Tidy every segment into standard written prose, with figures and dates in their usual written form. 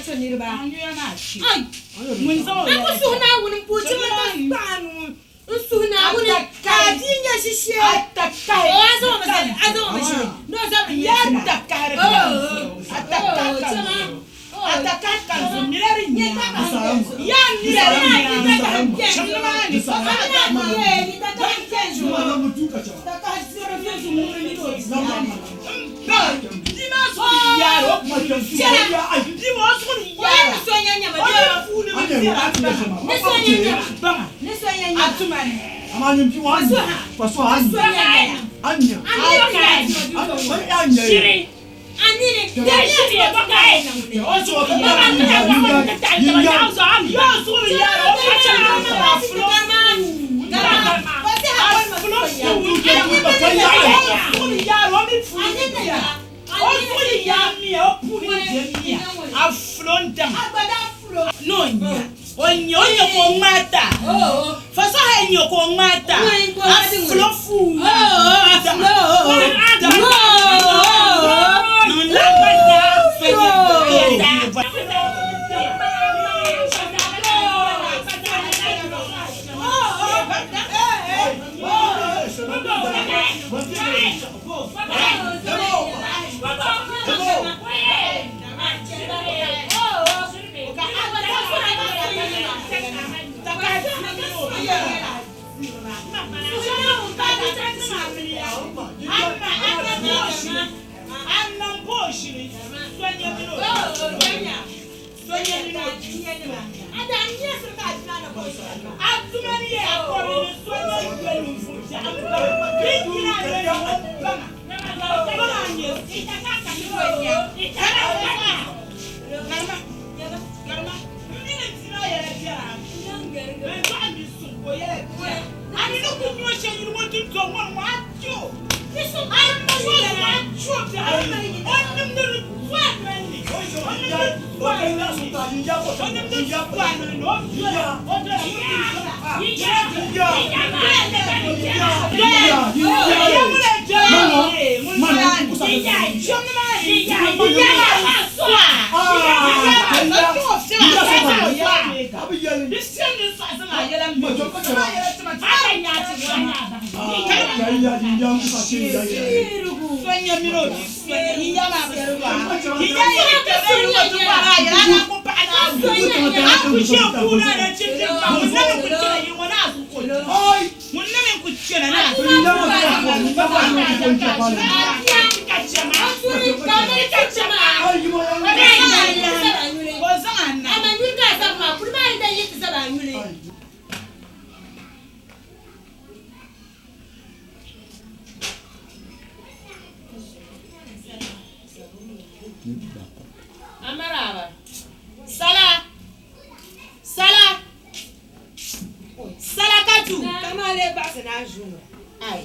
tiri niriba. Ai! A ku suhi Naawuni m-puhi ti ma ka kpaɣ a nuu n-suhi Naawuni ka a bia nya ʒishee. O, a zaŋ o mi zali, a zaŋ o mi ʒili ni o zabiri nyɛ tira. O, o, chama, o, chama, nyɛ takahi m-beni zuɣu. Kamina a bia takahi m-beni zuɣu. Kamina a bia yi takahi m-beni zuɣu. Amaraba. Sala. Sala. Sala katu. Kama le baɣasi ni a ʒi ŋɔ. Ai.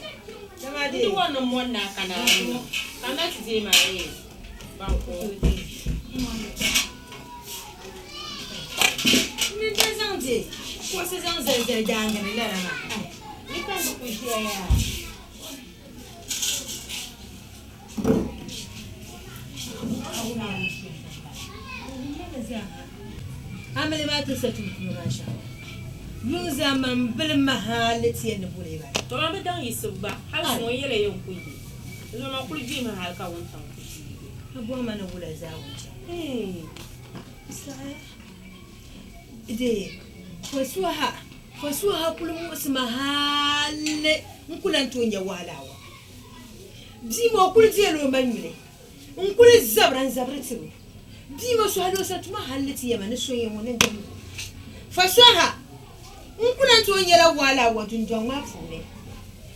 Dama Ndi dee. wari ni mɔni na ka naa ŋɔ. Ka na ti deei maa ee. Banku. Ni di zaŋ di kuɣusi zaŋ zali zali daangi ni lala maa. Ai. Ni ka di ku ʒiya yaa. Amili maa ti sa tum tuma maa shɛm. Yuŋ zaa man bilim ma hali ti yɛn ni boli ba. Tɔ man bi daŋ yiɣisibu gba, hal zuŋɔ n yɛla yɛn ku yi. Di zuɣu man kuli gbihimi hal ka wuntaŋ ti piigi. A bɔhi ma ni wula zaa wuntaŋ? Saɣaya. Dee, Fasuha, Fasuha kuli muɣisi ma hali n ku lan tooi nya wahala awa. Bia maa o kuli deela o ma nyuli n-kuli zabira n-zabiri tiri o. Bia maa sɔhila o sa tuma hali ti yɛma ni so yɛn ŋɔ ni n-dihim o. Fasuha n ku lan tooi nyɛla wahala awa dundɔŋ maa puuni.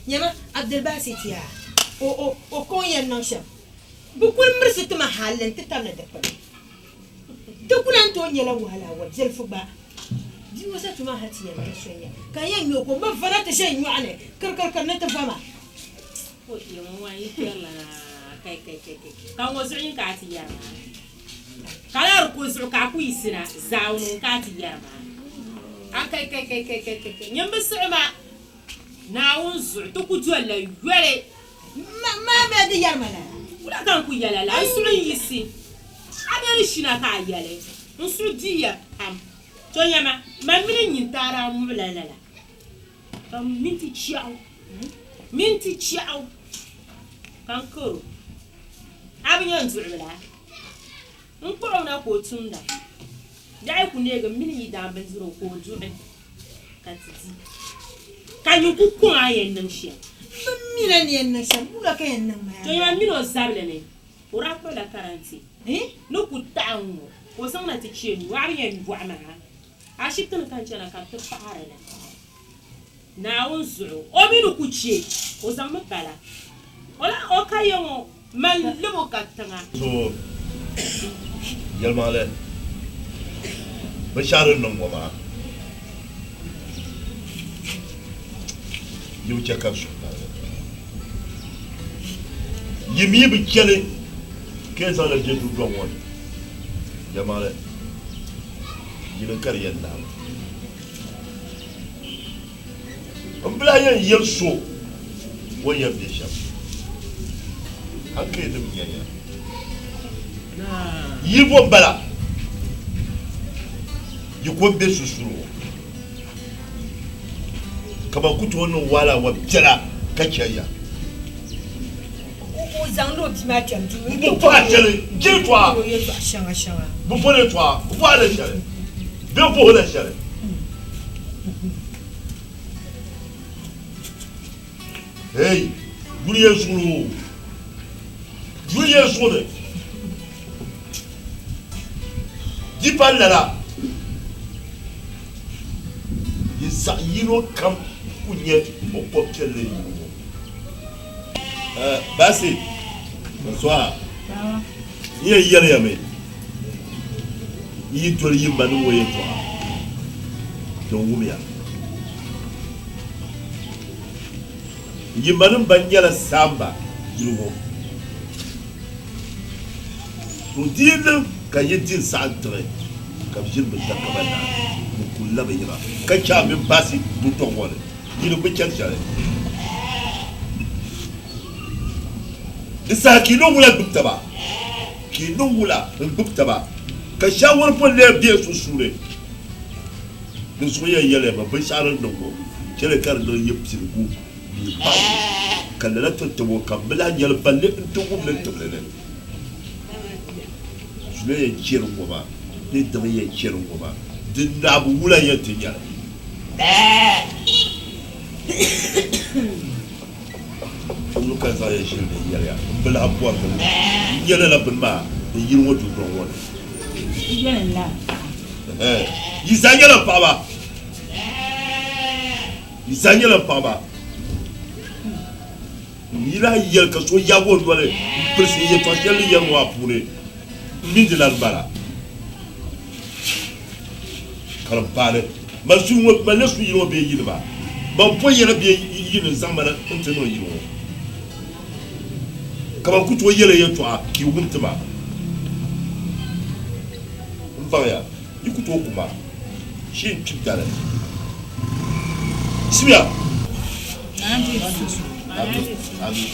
Nyama, Abdulbasit yaa, o, o, o ka o yɛn niŋ shɛm. Bɛ kuli mirisi ti ma hali nti tabili dikpuni. Di ku lan tooi nyɛla wahala awa biɛlifu gba. Bia ŋɔ sa tuma hali ti yɛn mali so n-nya ka n yɛn ŋme o ka o mali vana ti ʒe n nyɔɣu ni kirikirikiri ni ti va ma. O yɛn ŋɔ yi kpɛrila kai kai kai kai ka ŋɔ zuɣu nyin ka a ti yɛri maa ka la di ko zuɣu ka a ku yiɣisina zaawuni ŋun ka a ti yɛri maa a kai kai kai kai kai kai kai nyin bi siɣi ma Naawuni zuɣu ti ku dolila yoli. Maa mi di yɛri ma lala. Wula ka n ku yɛli a la? N suhu n-yiɣisi. A be di shina ka a yɛli. N suhu diiya pam. To nyama, man mini n nyintaa daa ŋubila lala, ka minti chiɛɣu, minti chiɛɣu ka n kar o. A bi nya n duɣibila? N kpuɣi o na ka o tumda. Yaɣi ku neegi m mini yi daan bindirigu ka o duɣi ka ti di. Ka nyin ku kɔŋ a yɛn niŋ shɛm. M bi mi la ni yɛn niŋ shɛm, wula ka yɛn niŋ maa? To nyama, m mini o zabili ni ka o daa kpuɣila karante ni ku taɣi n-ŋɔ ka o zaŋ na ti chɛ n nuu. A bi nya n bɔɣu maa? Ashibiti ni ka n chana ka bɛ ti paɣiri li. Naawuni zuɣu, o mi ni ku chɛ, o zaŋmi pala. O lahi o ka ya ŋɔ, man lib o ka tiŋa. So yɛlimaŋli, binshɛɣu din niŋ ŋɔ maa, yi bi chɛ ka n suhu paligi. Yi mi bi chɛ li ka yi zaŋ li be dundɔŋ ŋɔ ni. Yɛlimaŋli, yini ka di yɛn naai. M bi lahi yɛn yɛli so o ni yɛn be shɛm. Hankalinim nyɛya. Yi bo m-bala, yi ko m-be sunsuuni ŋɔ. Kaman ku tooi niŋ wahala wa biɛla ka chɛ ya. O zaŋdi o bia maa kpɛm duu. M bi bɔhi a shɛli, n je yɛtɔɣa. O yɛtɔɣa shɛŋa shɛŋa. Bɛ boli yɛtɔɣa, bɛ bɔhi a la shɛli. Bɛ bɔh o la shɛli. Hey, yuli yɛn suɣili o. Yuli yɛn suɣili. Di pa lala, yi zaɣ yino kam ku nyɛ o kɔb piɛlli yuli ŋɔ. Baasi, bonsoir. N yɛn yɛli ya mi, yi yi doli yi manim ŋɔ yɛtɔɣa, din wumya. Yi manim ban nyɛla saamba yili ŋɔ. To di yi niŋ ka yi di n-saɣi n-tiɣi, ka bɛ ʒini bɛ dakaba naai, bɛ ku labi yiŋa ka chɛ a mini Baasi dundɔŋ ŋɔ ni. Yili bi chani shɛli. Di saha ka yi niŋ wula gbibi taba? Ka yi niŋ wula n-gbibi taba? Ka shaawari pun lee be sunsuuni. Di zuɣu yɛn yɛliya ma binshɛɣu din niŋ ŋɔ, chɛli ka di niŋ yi piligu ni yi bahigu, ka lala ti tib o ka m bi lahi nyɛli balli nti wum li tibili ni. Zuliya yɛn chɛri ŋɔ maa bee daŋ yɛn chɛri ŋɔ maa, di naabu wula yɛn ti nyɛli? Tuuli ka zaŋ ya ʒili ni yɛli ya, M bi lahi bɔri ni n nya lala bini maa n yili ŋɔ dundɔŋ ŋɔ ni. Yi zaa nyɛla m paɣiba. Yi zaa nyɛla m paɣiba. N yi lahi yɛli ka so yaagi o noli m-pirisi n yɛtɔɣ shɛli ni yɛli ŋɔ maa puuni, m mi di lan bala. Ka di baani, man su ŋɔ, man ni su yili ŋɔ bee yili maa, ban po yɛla bee yi ni zaŋ ma na nti niŋ yili ŋɔ. Ka ban ku tooi yɛli yɛtɔɣa ka yi wum ti ma. M baŋya, yi ku tooi ku ma shee n-kpi dali. Simiya! Amin. Amin.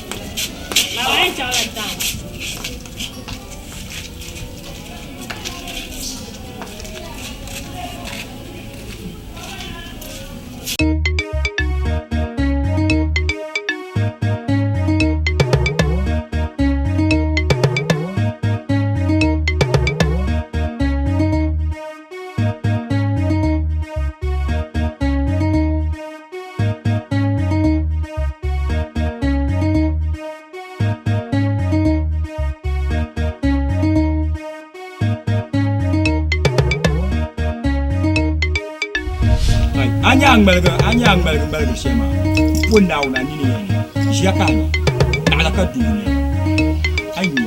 A nya a ŋmaligi a nya a ŋmaligi ŋmaligi shɛli maa po Naawuni a nini yɛn ʒiya ka a nya naɣila ka doo nya a nya.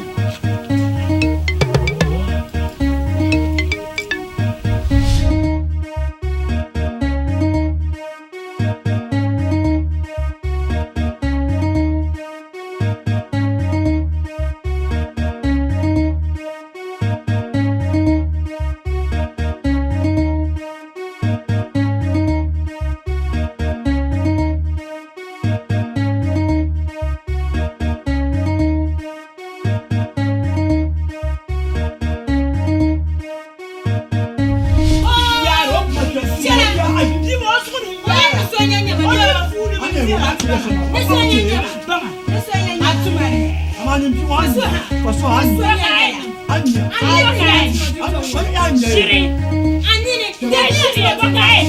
Ni so n-yɛn nyɛ ba. Ni so n-yɛn nyɛ ba. Amaa nyin bia ŋɔ a nya. Fasuha a nya. A nya. A nya. Shiri. A nini. Dee shiri bɔ ka ye.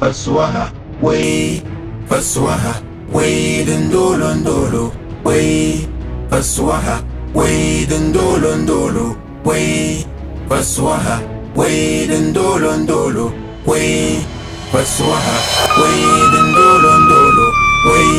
Fasuha, wai, fasuha, wai dindolo ndolo, wai, fasuha, wai dindolo ndolo, wai, fasuha, wai dindolo ndolo, wai, fasuha, wai dindolo ndolo, wai.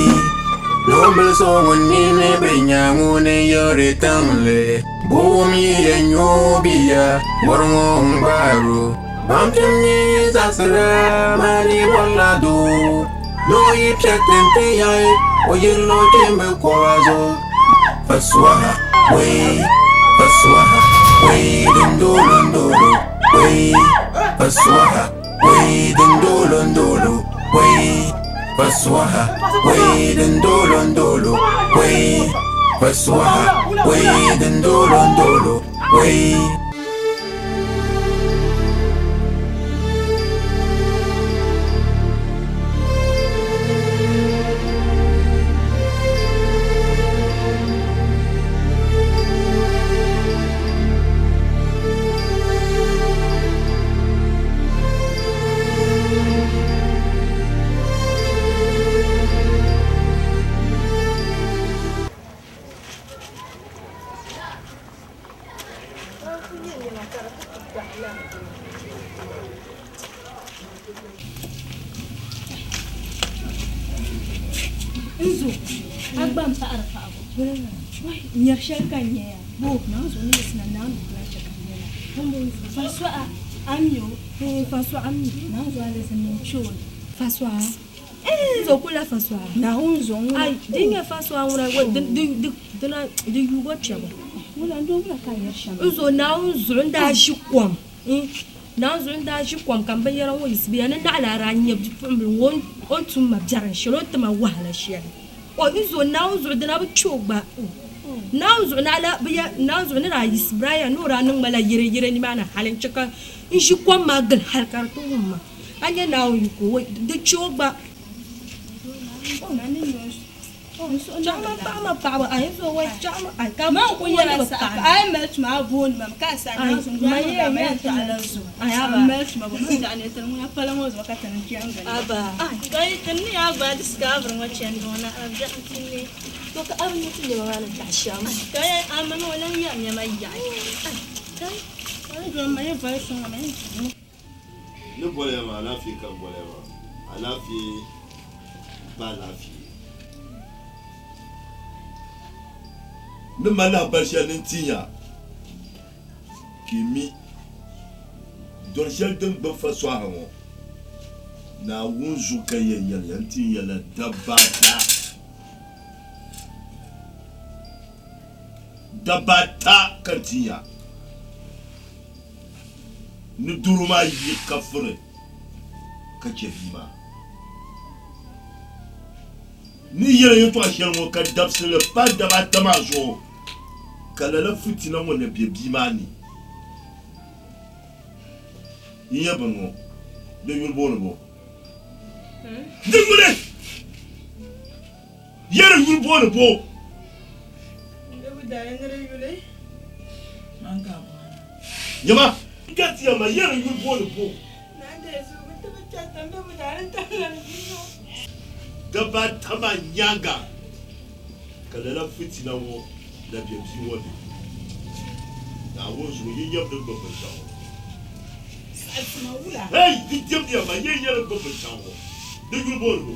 Nobil so ŋun nini bi nya ŋuni yiri tiŋli buɣum yi yɛn nyo bia mɔri ŋɔ n-gbaari o. Bamtim ni zaɣisira mali bɔrila doo ni o yi piɛti nti yaɣi o yirila o kpɛmbi kɔba zuɣu. Fasuha wei, fasuha wei dindolo ndolo wei, fasuha wei dindolo ndolo wei, fasuha wei dindolo ndolo wei, fasuha wei dindolo ndolo wei. Nzo, a gba m-paɣiri paɣibu. Wai, n-nyari shɛli ka n nya ya. Bo, naanzuhi ni yiɣisina naanzu kula chɛ ka n nya la. Fasɔɣa, a mi o? Fasɔɣa mi. Naanzu alizini n-chɛ o. Fasɔɣa? Nzo kula fasɔɣa. Naawuni zuɣu ŋuna. Ai, di nyɛ fasɔɣa ŋuna, wai, di, di, di, dina, di yuugi o kpɛbu. Ŋuna, n-doo wula ka a yɛri shɛm? Nzo, Naawuni zuɣu n-daa ʒi kom. Naanzuhi n-daa ʒi kom ka m binyɛra ŋɔ yiɣisi bɛ ya ni naɣila a daa nya bipuɣimbila ŋɔ o ni tum ma biɛrim shɛli, o ni ti ma wahala shɛli. O ni zo Naawuni zuɣu dina bi kpe o gba. Naawuni zuɣu naɣila bɛ ya Naawuni zuɣu ni daa yiɣisi Brian ni o daa niŋ ma la yɛreyɛre nimaani hali n-chɛ ka n ʒi kom maa gili hali ka di ti wum ma. A nya Naawuni yiko, di kpe o gba. Chaɣu ma paɣa ma paɣaba a yi zo wai chaɣu ma ai ka ma ku yɛli bi paɣa A yi mali tuma a booni ma ka a sa Ai, naa ma yɛ ma yɛn yɛn ti taɣala mali zuɣu. Ai, A aba. mali tuma bɔ ma zaɣa ne tini ŋuna pala ŋɔ zuɣu ka tini kpɛm gili. Aba. Ai, ka yi tini ni yaa gbaai discovery ŋɔ chandi ŋɔ na a biɛɣu ti ne. To ka a bi nya ti nɛma maa ni taɣi shɛm. Ka yɛn a ma mi o lan yɛri nɛma yaɣi. Ai, kai, a yi ma yi voli suŋ ŋɔ ma yɛn ti Ni boliya maa alaafee ka n boliya maa alaafee pa alaafee ni mali lahabali shɛli ni n-tin ya ka yi mi dɔri shɛli din gbubi fasɔha ŋɔ Naawuni zuɣu ka n yɛn yɛli ya n-tin ya la dabba ata dabba ata ka n tin ya Ni doro maa yi ka furi ka chɛ bia maa. Ni yɛli yɛtɔɣ shɛli ŋɔ ka dabisili pa daba ata maa zuɣu ka lala fitina ŋɔ na be bia maa ni. Yi nya bini ŋɔ, di yuli booni bo? Di yuli! Yɛri yuli booni bo? Nyama, ka ti yɛli ma yɛri yuli booni bo? Daba ata maa nyaaŋa ka lala fitina ŋɔ na be bia ŋɔ ni. Naawuni zuɣu yi nyam ni gbubi binshɛɣu ŋɔ. Hey! Di diɛmdiya ma, yi nyam ni gbubi binshɛɣu ŋɔ. Di yuli booni bo?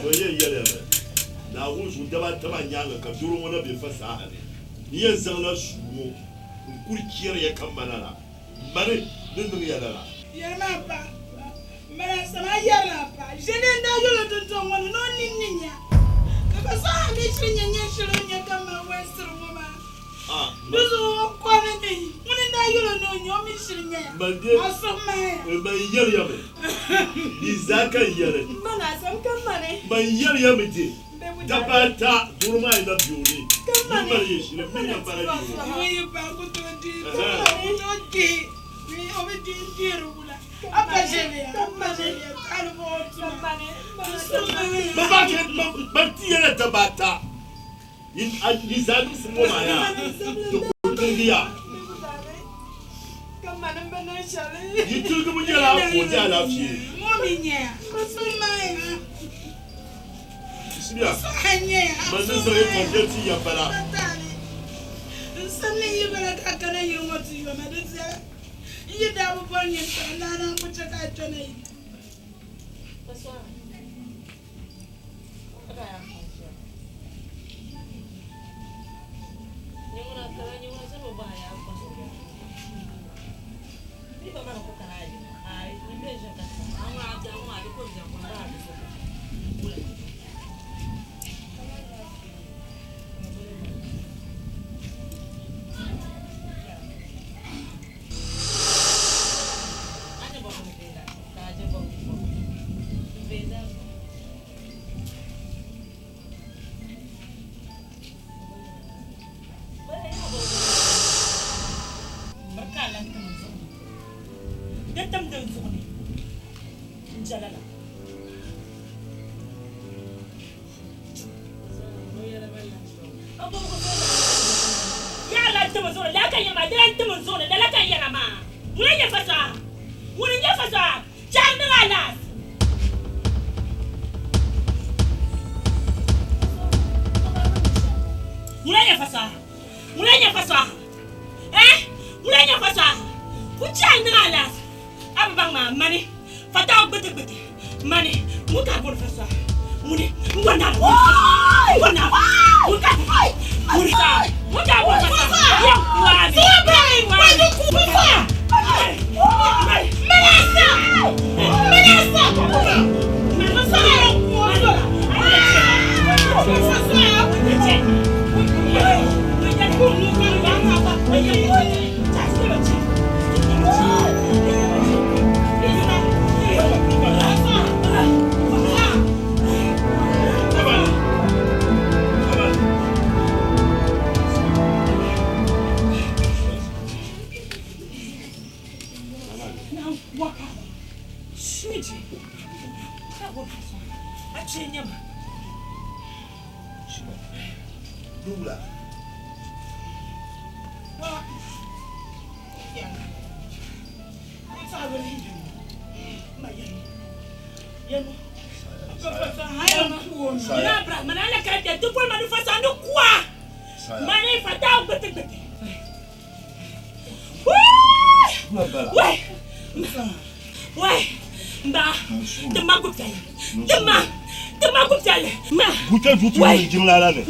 To yɛn yɛliya mi, Naawuni zuɣu daba ata maa nyaaŋa ka doro ŋɔ na be fasaha ni. N yɛn zaŋla sua ŋɔ n-kuli chɛri ya ka ma lala. Mani ni niŋ ya lala. Yɛlimi a paɣa, Mali asama a yɛrila a paɣa, ʒini n-daa yɛl o dundɔŋ ŋɔ ni ni o ninni nya, ka fasaha mi shiri nya nya shɛli o ni nya ka mali wolisiri ŋɔ maa. Di zuɣu o kɔri ni ŋuni n-daa yɛl o ni o nya o mi shiri nyaya. A suhu maaya. Man yɛliya mi, di zaa ka n yɛli. Man yɛliya mi di daba ata doro maa yi na be o ni, yi mali yɛ shili mini ya bala yi o. Ŋun yi paai ku tooi deei ku tooi deei o bi deei n-deeri wula. A pa ʒiɛliya, a pa ʒiɛliya, taali bɔŋɔ tuma. Di suhu maaya. Man ti yɛliya daba ata. Yi zaa niŋsim ŋɔ maa yaa di ku tiligi ya. Yi tiligibu nyɛla ka o di alaafee. Bisimiya, man ni zaŋ yɛtɔɣ viɛli ti ya m-bala. Ŋuna nyɛ fasaha ŋuna nyɛ fasaha eh ŋuna nyɛ fasaha ku chɛ a niŋ alaafee a bi baŋ maa mani fatawu gbiti gbiti mani ŋun ka a bori fasaha ŋuni n bori ni a bori ni a ŋun ka ŋuni ŋun ka a bori fasaha yɛn kuami Ni wula? Gutɛ du tu ni jiŋlaa la ni.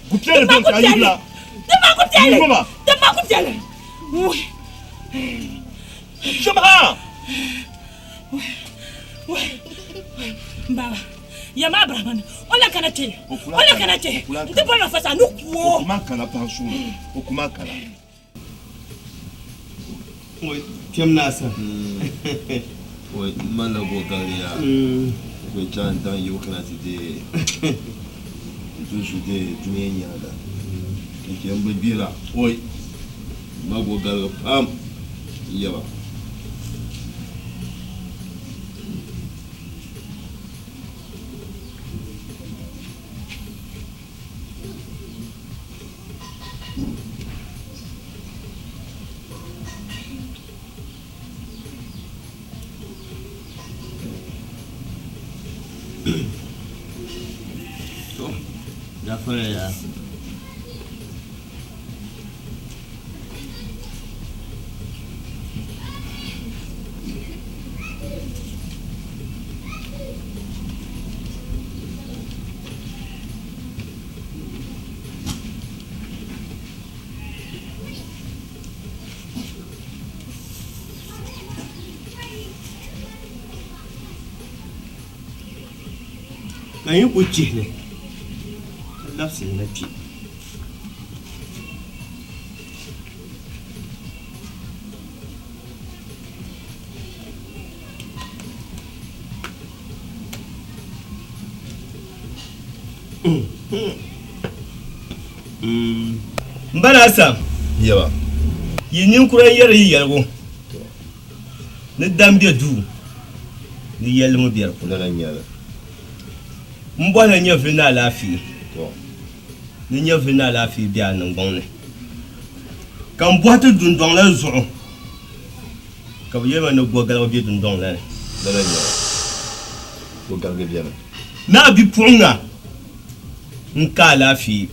Gutɛ de bɛ ka yi la. Ngoma. Shema. Baba, yama Abraham, ola kana te, ola kana te, nti bɔlɔ fasa nu kuo. O kuma kana pansu, o kuma kana. Kpɛm naa sa. Wai man la go gariya. Wai can dan yau kana ti de dusu de duniya nyaaŋa. Nke n bi gbira. Oi. Ma go gariga pam. Yaba. To, gafara ya. Ka yi ku chihili ka labisili na kpe. M ba naa Sam, Yaba. Yi ninkura n-yɛri yi yɛligu ni dam be duu ni yɛlli ŋɔ biɛri polo. Lala n-nyɛ li. M bɔhila nyɛvili ni alaafee To. ni nyɛvili ni alaafee be a niŋgbuŋ ni. Ka m bɔhi ti dundɔŋ la zuɣu ka bɛ yɛli ma ni gɔgaligu be dundɔŋ la ni. Lala n-nyɛ li. Gɔgaligi beni. Ni a bipuɣiŋga n-ka alaafee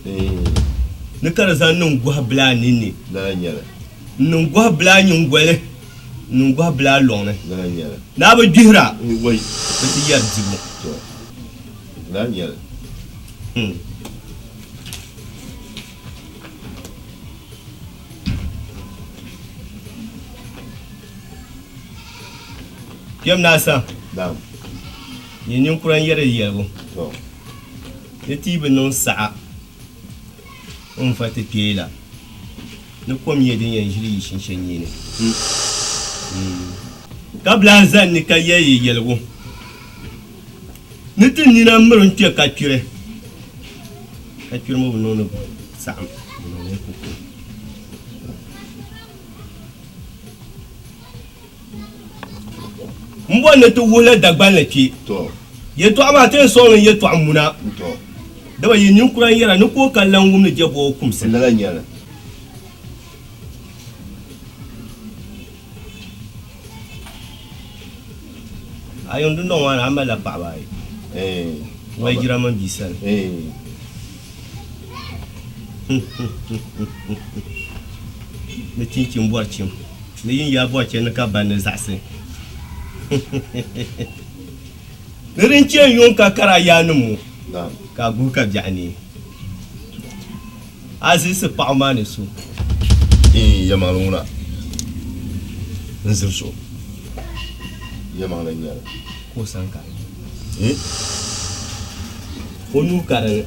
ni ka di zaŋ niŋ gɔhi bila a ninni. Lala n-nyɛ li. N-niŋ gɔhi bila a nyiŋgoli, n-niŋ gɔhi bila a lɔŋ ni. Lala n-nyɛ li. Ni a bi gbihira, Wai. bɛ ti yɛri dibu. To. Lala n-nyɛ li. Kpɛm naa sa. Naam. Nyɛ ninkura n-yɛri yɛligu. To. Ni ti yi bi niŋ saɣa n-va ti kpee la, ni kom nyɛ din yɛn ʒili yi shinshenyee ni. Ka bi lahi zani ni ka yɛli yi yɛligu, Ni ti nina miri n-kpe ka kpiri, ka kpiri mi bi niŋdi saɣim, di niŋdila kuko. M bɔri ni ti wuhi la Dagbanli kpe. Yɛtɔɣa maa ti yɛn sɔŋ li n-yɛtɔɣa muna. Dama yi ninkura n-yɛra ni ka o ka lan wumdi jɛbɔgu kumsi. A yuŋ dundɔŋ maa ni a malila paɣaba ayi, Ŋmayijira mini bia sani. Ni chinchin bɔri chim, ni yin yaa bɔri chim ni ka ban ni zaɣisi. Ni din chɛ yuŋ ka kara yaannim ŋɔ, ka a guhi ka biɛɣu neei. A zilisi paɣ maa ni so. Yɛlimaŋli ŋuna n-ziri so. Yɛlimaŋli n-nyɛ li. Ka o sani ka o nuu ka di ni.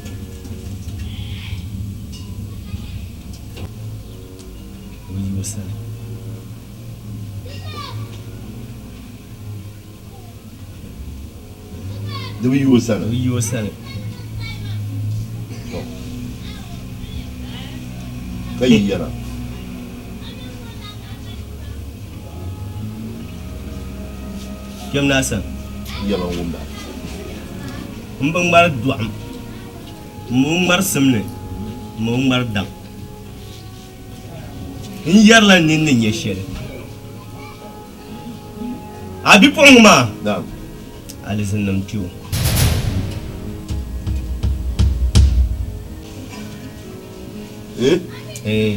O yi o sani. Di bi yi o sani. Di bi yi o sani. To. Ka yi yɛra. Kpɛm naa sani. Yɛba n wumda. M bi ŋmari dɔɣim, m bi ŋmari simli. M bi ŋmari daŋ. N yɛrila n nini ni nya shɛli. A bipuɣiŋga maa, alizinnim kpe o. Eh?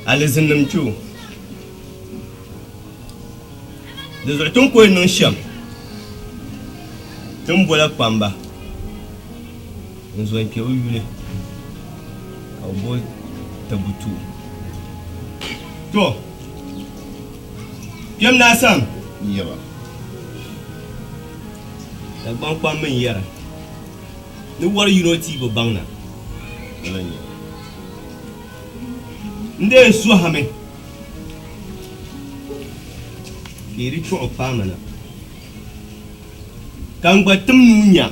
Alizinnim kpe o. Di zuɣu ti ni ku yɛn niŋ shɛm, ti ni bola kpamba n-zo n-kpe bɛ yuli ka bɛ bo tibbu ti o. To, kpɛm naa Sam. N-yɛba. Dagbaŋ kpamba n-yɛra ni wɔri yino ti bi baŋ na. Lala n-nyɛ. N dee n-sɔhimi. Ka yi di chuɣu paai ma na, ka n gba tim nuu nya.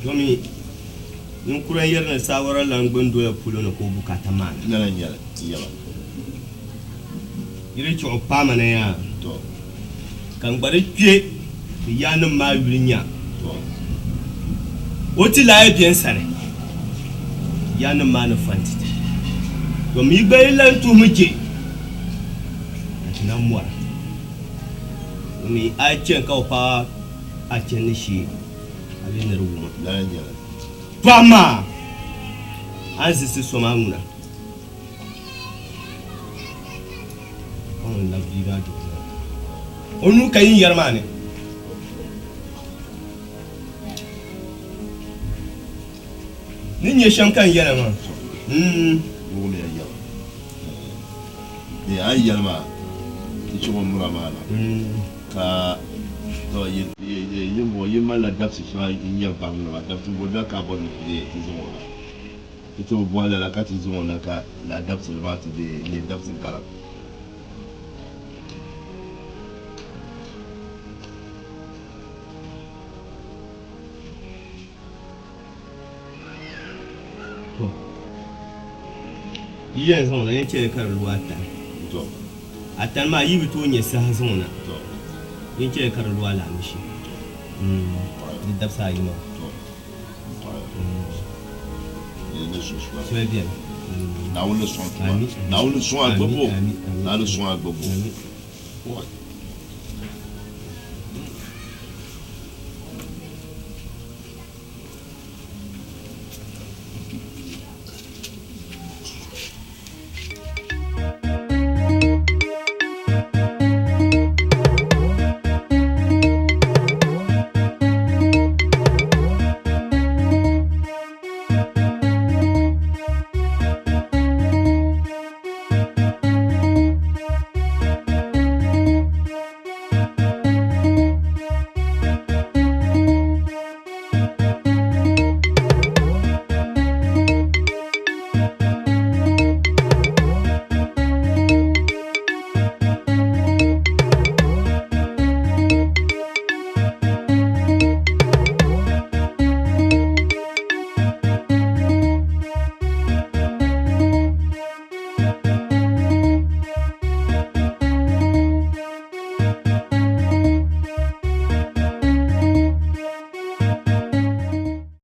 Domi ninkura n-yɛri ni saawara lan gbini dola polo ni ka o bukaata maana. Lala n-nyɛ li, yɛba. Yi di chuɣu paai ma na yaa, ka n gba di kpe ti yaannim maa yuli nya. O ti lahi be n sani, yaannim maa ni fa nti ti. Domi yi gba yi lan tuhimi je, ka ti na mɔra. Domi a yi chani ka bi paai a chandi shee, a bɛ ni di wum a. To amaa a ni zilisi so maa ŋuna, ka ŋun labi bia maa duhi maa. O nuu ka yin yɛri maa ni. Ni nyɛ shɛm ka n yɛla maa. Wumiya yɛla. Ee, a yi yɛli maa, ti chɛ o mura maa la. Ka to yi bɔ yi malila dabisi shɛŋa n-nyɛ baŋnima, dabisi bɔ da ka a bɔri ni ti zaŋ o na. Ti ti bi bɔhi lala ka ti zaŋ o na ka lala dabisili maa ti nyɛ dabisi kara. To, yi yɛn zaŋ o na, yɛn chɛli ka di lu atani. To. Atani maa yi bi tooi nyɛ saha zaŋ o na. To. Yɛn chɛli ka di lu alaamishi. Di dabisa ayi maa. To. Soli beni. Naawuni ni sɔŋ tuma. Naawuni ni sɔŋ a gbibbu. Naawuni ni sɔŋ a gbibbu.